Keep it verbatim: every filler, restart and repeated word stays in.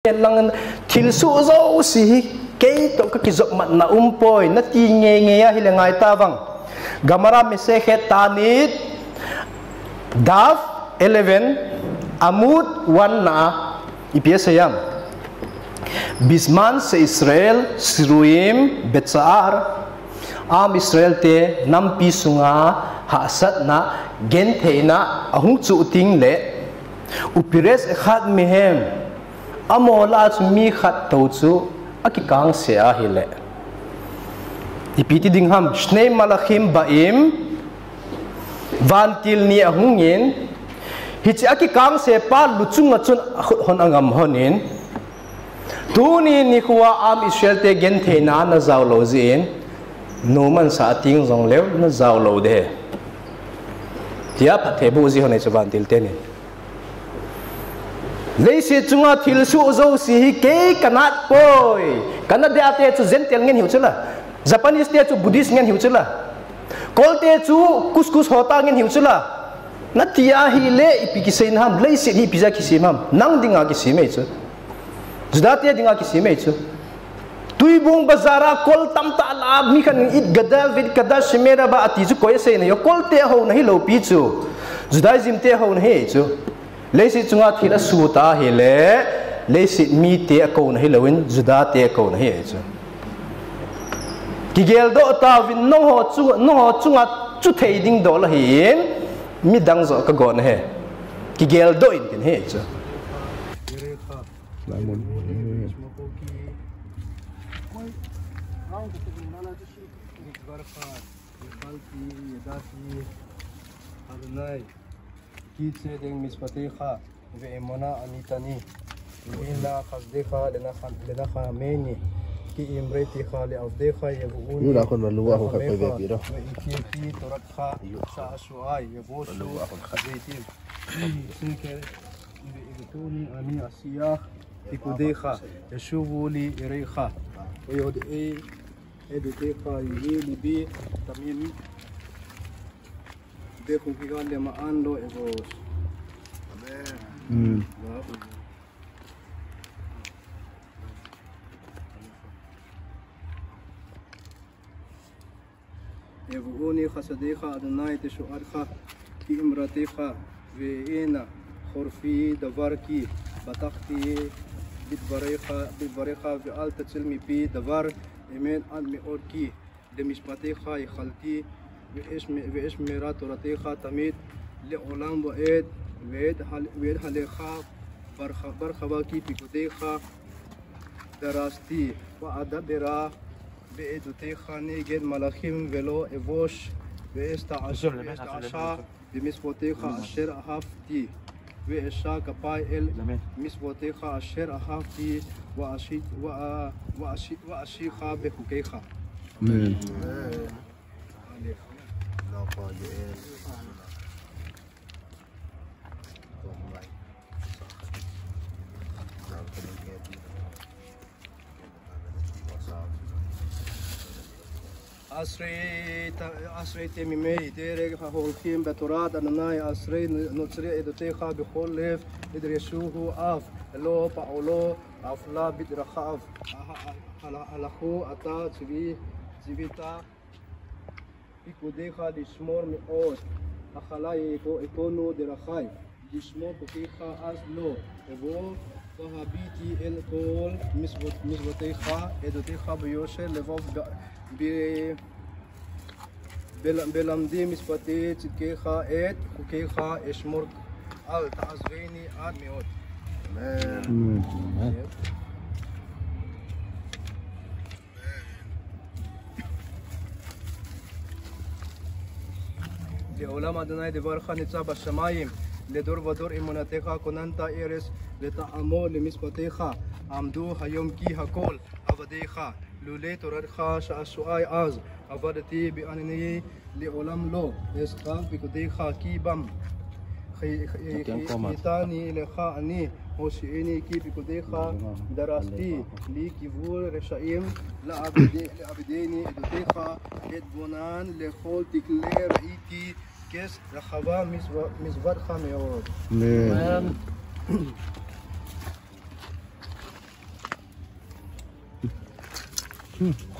Lang thil suh jouse hi kei toh kakijopmatna umpoi, nati ngeingei ahile ngai tavang. Gemara Masechet Ta'anit, Daf eleven, Amud one na, ipi asei em? בזמן שישראל שרויים בצער, עם ישראל te nampi sunga hahsatna, gentheina ahung chuh tengle, ופירש אחד מהם, amaho lah a chun mi khat tou chu akikangse ahile, ipi ti ding ham? שני מלאכים באים, vantil ni ahungin, hiche akikangse pa luchunga chun akhut hon angam honin, tuni nikhoa Am Israel te gentheina najao lou jeh in, nomansah teng jongleu najao lou ding ahi, tia phatthei boh ji hon ahi chu vantil tenin. Leiset chunga thil suh jouse hi kei kanat poi. Canada te chu Gentile ngen hiu chula, Japanese te chu Buddhist ngen hiu chula, Kol te chu couscous ho tah ngen hiu chula, nati ahile ipi kiseina ham? Leiset hi ipi jeh a kisem ham? Nang dinga kisem ahi chu. Juda te dinga kisem ahi chu. Tuibong bazar a Kol tamtah lah a mi khat in את גדל ואת קדש שמי רבה ati chu koi aseina ahi? Kol te ahouna hilou pi chu, Judaism te ahouna ahi chu. Leiset chunga thil asuh tah ahile, leiset mite akouna hilouvin, Juda te akouna ahi chu. Kigeldoh tauvin, nangho chu, nangho chunga chu thei ding dol ahin, midang joh kagon ahi. Kigeldoh in tin ahi chu. אדוני, כי צדק משפטיך ואמונה עניתני, והנה חסדך לנחמני, כי אמרתיך לעבדך יבואוני רחמיך, והכיתי תורתך שעשועי יבושו זיתים, ויבטוני אני אשיח פקודיך, ישובו לי ירח, ויודעי עדותיך יהיו לבי תמים, בחוקיך למען לא אבוש. אמן. יבואוני חסדיך אדוני תשועתך, כי אמרתך ואענה חרפי דבר, כי בטחתי בדבריך, בדבריך ואל תצל מפי דבר אמת עד מאוד, כי למשפטיך ייחלתי, ואשמ-, ואשמרה תורתך תמיד לעולם ועד, ואדהל-, ואדהלך ברח-, ברחבה, כי פקודיך דרשתי, ואדברה בעדותיך נגד מלכים ולא אבוש, ואשתעש-, ואשתעשע במצוותיך אשר אהבתי, ואשא כפי אל מצוותיך אשר אהבתי, ואשי-, ואשיחה בחוקיך. אמן. אשרי, אשרי תמימי דרך ההולכים בתורת אדוני, אשרי נוצרי עדותיך בכל לב ידרשוהו, אף לא פעלו עוולה בדרכיו, הלכו אתה ציווית פקודיך לשמור מאוד, אכלה יכונו דרכי, לשמור חוקיך אז לא אבוש, והביטי אל כל מצוותיך, עדותיך ביושר לבב, בלמדי משפטי צדקך, את חוקיך אשמור, אל תעזבני עד מאוד. אמן. לעולם אדוני דברך נצב בשמים, לדור ודור אמונתך כוננת ארץ, ותעמוד למשפטיך עמדו היום, כי הכל עבדיך, לולי תורתך שעשועי אז עבדתי בעניני לעולם לא אשכח פקודיך, כי בם חייתני לך אני, הושיעני, כי פקודיך דרשתי, לי קיוו רשעים לאבדני, עדותיך אתבונן, לכל תכלה ראיתי כס רחבה מצוותך מאוד. אמן. Hmm.